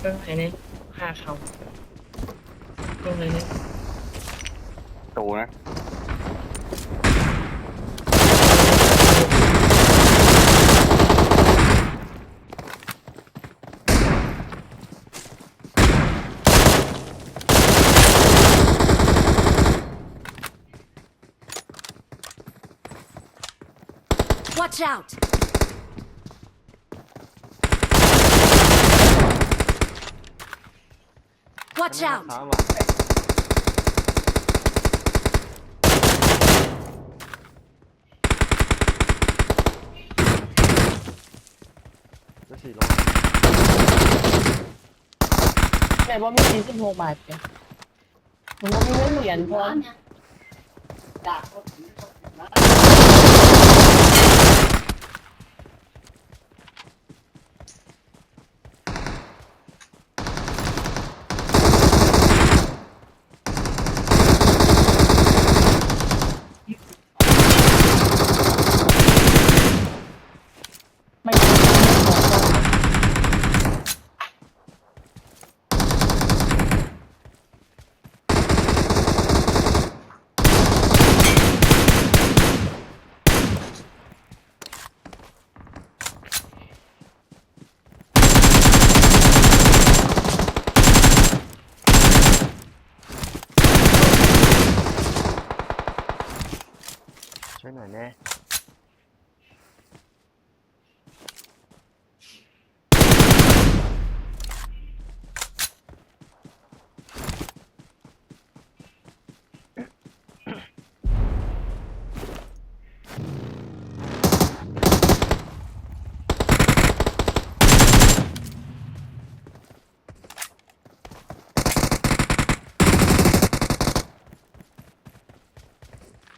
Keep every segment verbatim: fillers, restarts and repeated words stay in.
เบิ่งให้แหน่ หาเขา เบิ่งให้แหน่ โตนะ Watch out! Watch out! จะสี่ร้อย แต่บ่มีสี่สิบหกบาทจ้ะ ผมบ่มีเงินเหรียญพร้อม ช่วยหน่อยแน่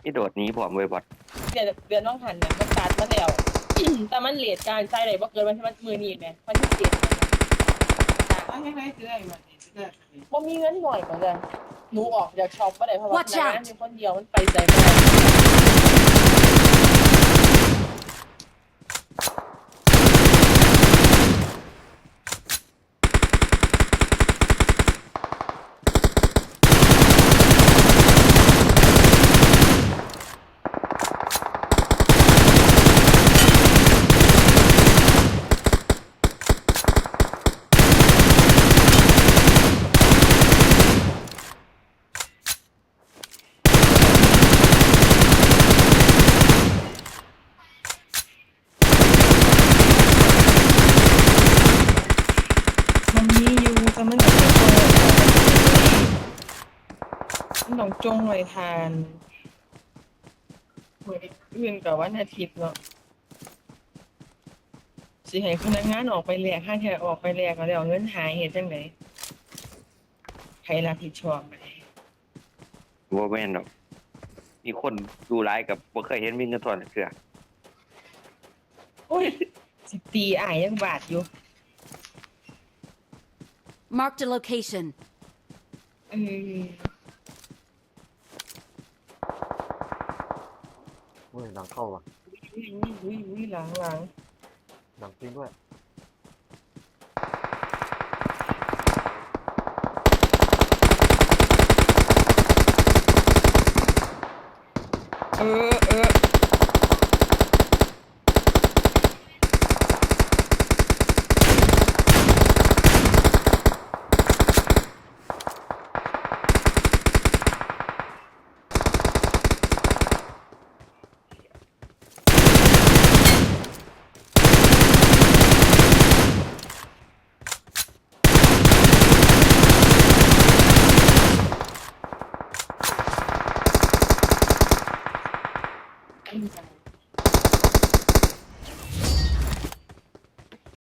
อีโดดหนีพร้อมเว้ยบอส เดือน เดือนน้องหันน่ะ มันตัดมาแล้ว แต่มันเลทการจ่ายได้บ่เกินวันที่ มันมื้อนี้แหม วันที่เจ็ด บ่มีเงินหน่อยเหมือนกัน หนูออกจากช็อปบ่ได้ เพราะว่า Watch out พนักงานอยู่คนเดียว มันไปไสบ่ได้ มันมีอยู่ แต่มันก็บ่พอ มันต้องจงไว้ท่าน มื้ออื่นก็วันอาทิตย์เนาะ สิให้พนักงานออกไปแลก ห่าเทื่อออกไปแลกแล้วเงินหายเฮ็ดจั่งใด ไผรับผิดชอบบัดนี้ บ่แม่นดอก มีคนอยู่หลายก็บ่เคยเห็นมีเงินทอนจักเทื่อ โอ้ย สิตีอ้ายยังบาดอยู่ Marked a location. เออ โอ้ย หลังเข้าว่ะ อุ้ย อุ้ย อุ้ย หลัง หลัง หลังจริงด้วย เออ เออ อันนี้